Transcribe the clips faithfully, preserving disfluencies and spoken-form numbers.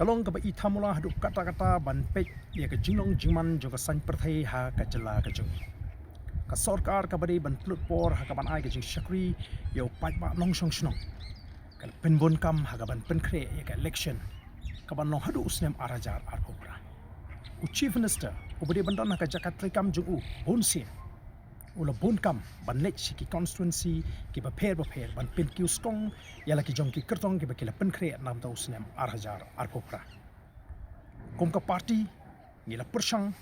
Ka long kaba i thamula haduh katta katta ban peit ïa ka jinglong jingman jong ka saiñ pyrthei ha ka jylla ka jong ngi. Ka sorkar kaba dei ban pynlut por ha kaban ai ka jingshakri ïa u paidbah nongshong shnong, ka la pynbun kam ha kaban pynkhreh ïa ka election kaban long haduh u snem ar hajar arphew phra. U Chief Minister uba dei ban don ha ka jaka treikam jong u bun sien, u la bun kam ban leit sha ki constituency kiba pher bapher ban pynkiew skong ïa la ki jong ki kyrtong kiba ki la pynkhreh namar u snem ar hajar arphew phra. Kum ka party, ngi la pyrshang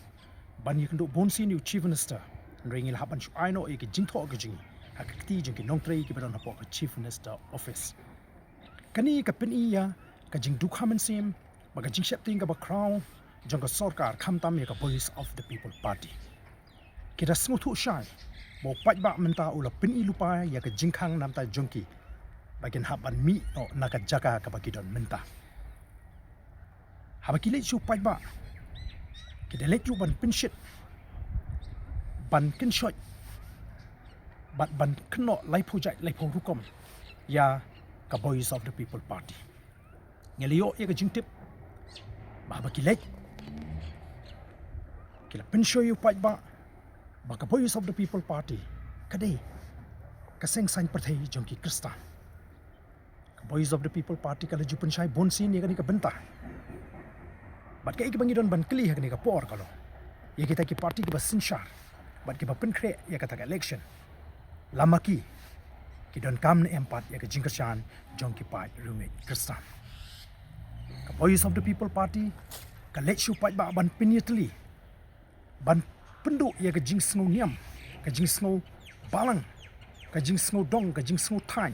ban ïakynduh bun sien ïa u Chief Minister, hynrei ngi la hap ban shu ai noh ïa ki jingthoh ki jong ngi ha ka kti jong ki nongtrei kiba don hapoh ka Chief Minister Office. Kane ka pyni ïa ka jingdukha mynsiem bad ka jingsheptieng kaba khraw jong ka sorkar, khamtam ïa ka Voice of the People Party. Ki da sngewthuh shai ba u paidbah mynta u la pyni lypa ïa ka jingkhang namar jong ki ba kin hap ban mih noh na ka jaka kaba ki don mynta. Haba ki leit sha u paidbah, ki da leit ruh ban pynshit, ban kynshoit bad ban kynnoh laiphew jait laiphew rukom ïa ka Voice of the People Party. Ngi la ïoh ïa ka jingtip ba haba ki leit, ki la pynshoi ïa u paidbah ba ka Voice of the People Party ka dei ka seng saiñ pyrthei jong ki Khristan. Ka Voice of the People Party ka la ju pynshai bun sien ïa kane ka bynta. Bad kaei kaba ngi don ban kylli ha kane ka por ka long ïa kita ki party kiba synshar bad kiba pynkhreh ïa kata ka election, la ma ki ki donkam ne em pat ïa ka jingkyrshan jong ki paid riewngeit Khristan? Ka Voice of the People Party ka leit sha u paidbah ban pynïatylli, ban pynduh ïa ka jingsngew niam, ka jingsngew balang, ka jingsngew dong, ka jingsngew thaiñ.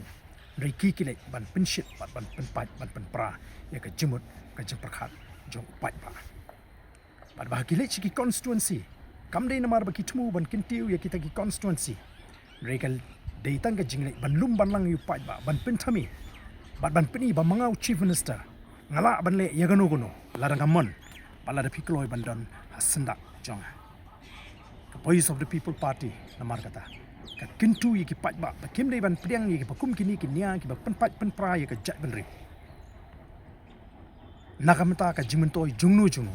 Hynrei ki ki leit ban pynshit bad ban pynpait, ban pynpra ïa ka jingmut, ka jingpyrkhat jong u paidbah. Bad ba ki leit sha ki constituency, kam dei namar ba ki thmu ban kyntiew ïa kita ki constituency, hynrei ka dei tang ka jingleit ban lum ban lang ïa u paidbah, ban pynthame bad ban pyni ba ma nga u Chief Minister nga lah ban leh ïa kano kano lada nga mon bad lada phi kloi ban don ha syndah jong nga. Ka Voice of the People Party namar kata ka kyntu ïa ki paidbah ba kim dei ban pdiang ïa kiba kum kine ki nia kiba pynpait pynpra ïa ka jaitbynriew na ka bynta ka jingmyntoi jongno jongno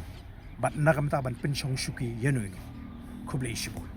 bad na ka bynta ban pynshong shuki ïano ïano. Khublei shibun.